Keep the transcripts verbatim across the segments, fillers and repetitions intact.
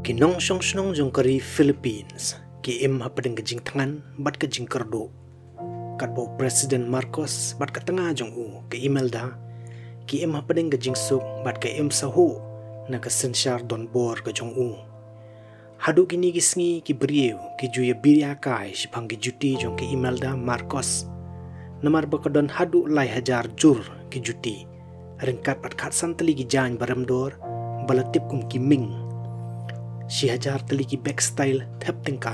Ki nongshong shnong jong ka ri Philippines ki im hapdeng ka jingthngan bad ka jingkyrduh. Katba u President Marcos bad ka tnga jong u ka Imelda ki im hapdeng ka jingsuk bad ka im sahuh na ka synshar donbor ka jong u. Haduh kine ki sngi ki briew ki ju ïa biria kai shaphang ki juti jong ka Imelda Marcos. Namar ba ka don haduh lai hajar jur ki juti, ryngkat bad khatsan tylli ki jaiñ ba rem dor ba la tip kum ki ming, shi hajar tylli ki bag style thep tyngka,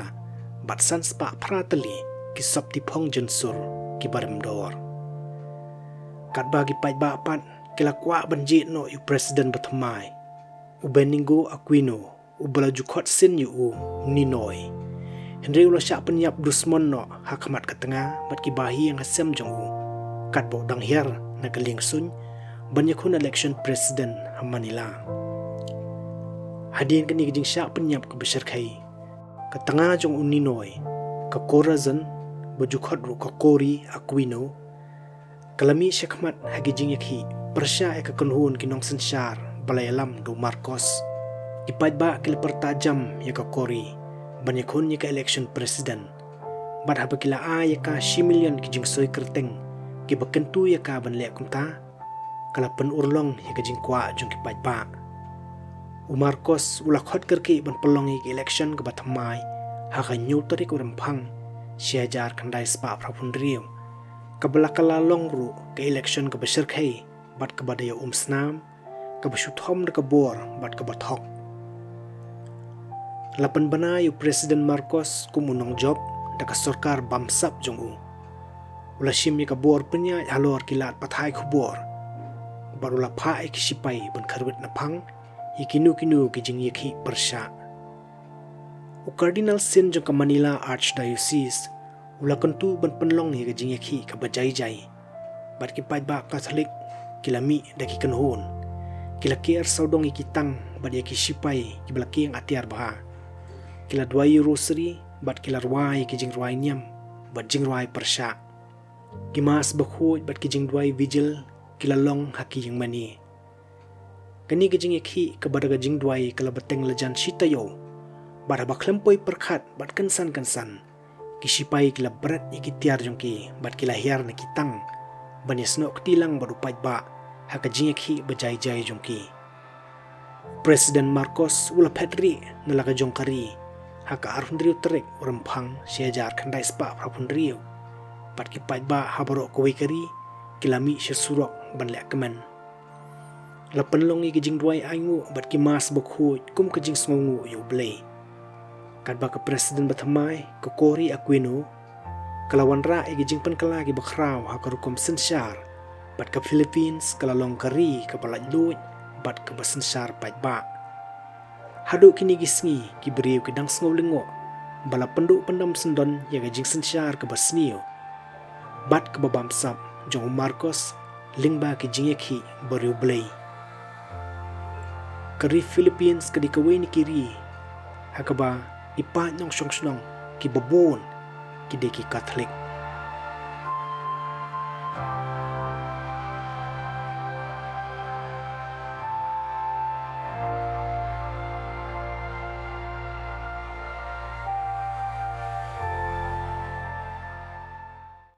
bad san spah phra tylli ki sopti phong jynsur ki ba rem dor. Katba ki paidbah pat ki la kwah ban jied noh ïa u President ba thymmai, u Benigno Aquino, uba la ju khot sin ïa u Ninoy. Hynrei u la shah pynïap dusmon noh ha khmat ka tnga bad ki bahaïing hasem jong u, katba u dang hiar na ka lieng suiñ ban ïakhun election president ha Manila. Hadien kane ka jingshah pynïap kaba shyrkhei, ka tnga jong u Ninoy, ka Corazon, ba ju khot ruh ka Cory Aquino, ka la mih shakhmat ha ki jingïakhih pyrshah ïa ka kynhun ki nongsynshar ba la ïalam da u Marcos. Ki paidbah ki la pyrta jam ïa ka Cory ban ïakhun ïa ka election president, bad haba ki la ai ïa ka shi million ki jingsoi kyrteng kiba kyntu ïa ka ban leh kumta, ka la pynurlong ïa ka jingkwah jong ki paidbah. U Marcos u la khot kyrkieh ban pynlong ïa ka election kaba thymmai ha ka hynñiew tarik u Rymphang, shi hajar khyndai spah phra phew hynriew, kaba la kylla long ruh ka election kaba shyrkhei bad kaba da ïa umsnam, kaba shu thom da ka bor bad kaba thok. La pynbna ïa u President Marcos kum u nongjop da ka sorkar bamsap jong u. U la shim ïa ka bor pynïaid halor ki lad pathai khubor, bad u la phah ïa ki shipai ban kyrwit naphang ïa kino kino ki jingïakhih pyrshah. U Cardinal Sin jong ka Manila Archdiocese u la kyntu ban pynlong ïa ka jingïakhih kaba jai jai, bad ki paidbah Katholik ki la mih da ki kynhun. Ki la ker sawdong ïa ki tang bad ïa ki shipai kiba la kieng atiar bha. Ki la duwai ïa u Rosary bad ki la rwai ïa ki jingrwai niam bad jingrwai pyrshah. Ki Mass bakhuid bad ki jingduwai Vigil ki la long ha ki ïingmane. Kane ka jingïakhih kaba da ka jingduwai ka la bteng la jan shi taïew, bad haba khlem poi pyrkhat bad kynsan kynsan, ki shipai ki la bret ïa ki tiar jong ki bad ki la hiar na ki tang ban ïasnoh kti lang bad u paidbah ha ka jingïakhih ba jai jai jong ki. President Marcos u la phet rieh na la ka jong ka ri ha ka arphew hynriew tarik u Rymphang, shi hajar khyndai spah phra phew hynriew, bad ki paidbah ha baroh kawei ka ri ki la mih sha surok ban leh kmen. La pynlong ïa ki jingduwai ainguh bad ki Mass bakhuid kum ka jingsngewnguh ïa U Blei. Katba ka President ba thymmai, ka Cory Aquino, ka la wanrah ïa ki jingpynkylla kiba khraw ha ka rukom synshar, bad ka Philippines ka la long ka ri kaba laitluid bad kaba synshar paidbah. Haduh kine ki sngi ki briew ki dang sngew lyngngoh ba la pynduh pyndam syndon ïa ka jingsynshar kaba sniew bad kaba bamsap jong u Marcos lyngba ki jingïakhih bariewblei. Ka ri Philippines ka dei kawei na ki ri ha kaba ki paid nongshong shnong kiba bun ki dei ki Katholik.